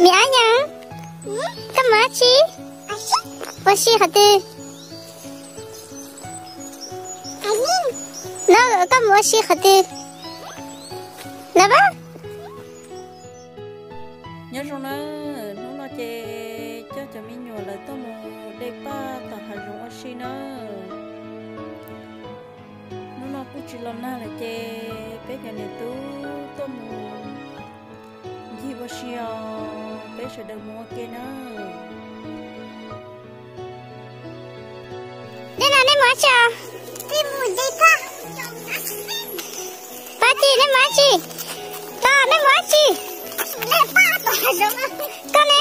Me ab Yees, koj mus ua si? Ua si qhov twg? No koj mus ua si qhov twg? No pab. Nyob zoo na, hnub no ces coj cov me nyuam lawv tuaj mus de paj tom hav zoov ua si na. Hnub no kuj tsis los nag lawm ces peb cov niam tub tuaj mus ncig ua si os, peb sawv daws mus ua ke na. Nej no nej mus dab tsi? Pab Ci, nej mus dab tsi? Los nej mus dab tsi? Koj ne? Koj ne?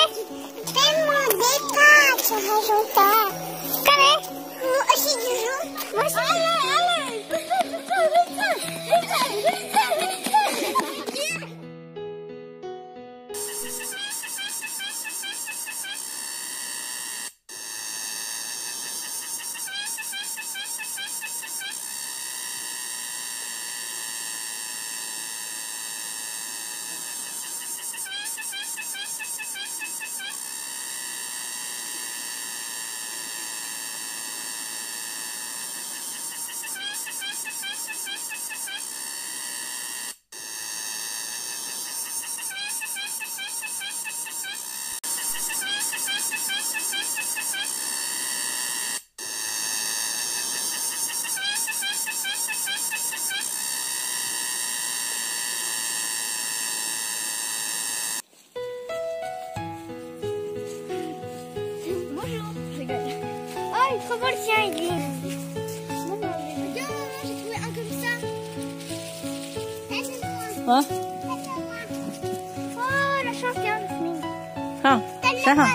Saib ho,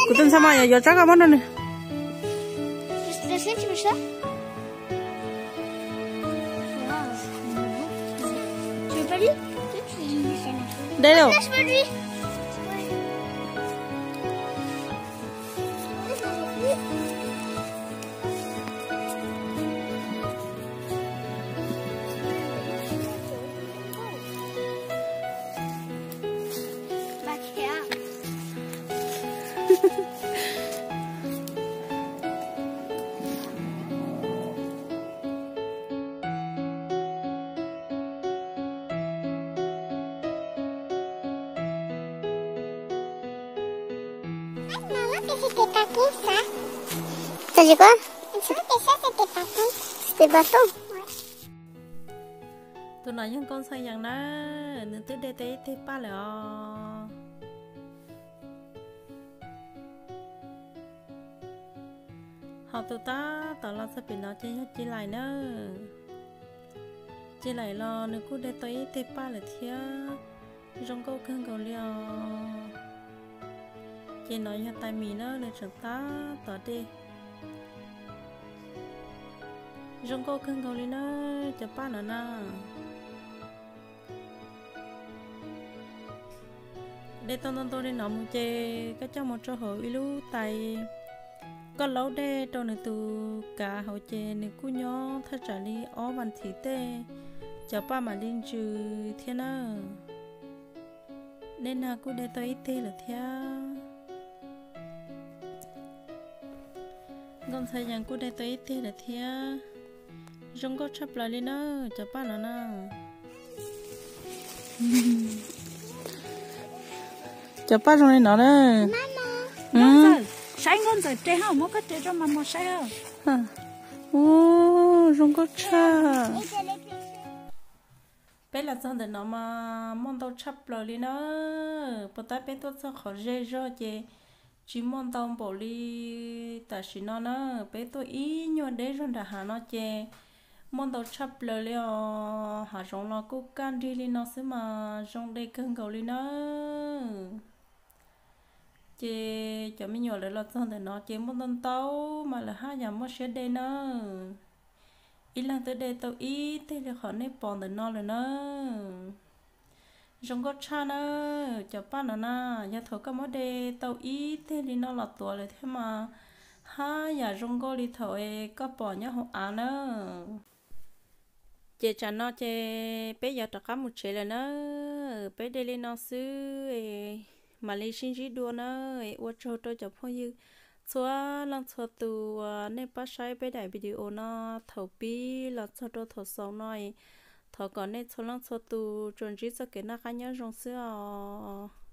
kuv tus ntxhais mas yuav yuav tsab koj muab rau nws. De lauj. Tus no yog Nkauj Ntxhais Yees na, nws twb de tau ib teg paj lawm os. Ho tus tab tom los txog pem no ces yog Ci Laim na. Ci Laim los nws kuj de tau ib teg paj lawm thiab, zoo nkauj kawg nkaus li os. Ces no yog tais mis na, nws tseem tab tom de. Zoo nkauj kawg nkaus li na, cov paj no na. De tau ntau ntau li no mus ces koj coj mus rau hauv ib lub tais, koj laub dej rau nws tus kav hauv ces nws kuj nyob thaj tsam li ob vas thiv tej cov paj mam li ntsws thiab na. Dej nag kuj de tau ib teg lawm thiab. Nkauj Ntxhais Yees kuj de tau ib teg lawm thiab. Zoo nkauj tshaj plaws li na, cov paj no na. Cov paj zoo li no na. Saib Nkauj Ntxawm tes ho, muab koj tes rau mas mos saib os. Ua, zoo nkauj tshaj. Peb los txog ntawm no mas muaj ntau tshaj plaws li na. Puas tab peb tuaj txog qhov ze zog ces tsis muaj ntau npaum li tam sim no na. Peb tuaj ib nyuag deb zog nram hav no ces muaj ntau tshaj plaws li os. Hav zoov los kuj kaj nrig li no xwb mas zoo de kawg nkaus li na. Ces cov me nyuam lawv los txog ntawm no ces muaj ntau ntau mas lawv haj yam muaj siab de na. Ib leeg twb de tau ib teg li qhov nej pom ntawm no lawm na. Zoo nkauj tshaj na, cov paj no na, yog thaum koj muab de tau ib teg li no los tuav lawm thiab mas haj yam zoo nkauj li thaum koj pom nyob hauv av na. Ces tsam no ces peb yuav rov qab mus tsev lawm na. Peb de li no xwb es Mam li sib ntsib dua na. Ua tsaug rau cov phooj ywg txhua leej txhua tus uas nej pab saib peb daim video no thaum pib los txog rau thaum xaus no. Thov kom nej txhua leej txhua tus tsuas ntsib txoj kev noj qab nyob zoo xwb os.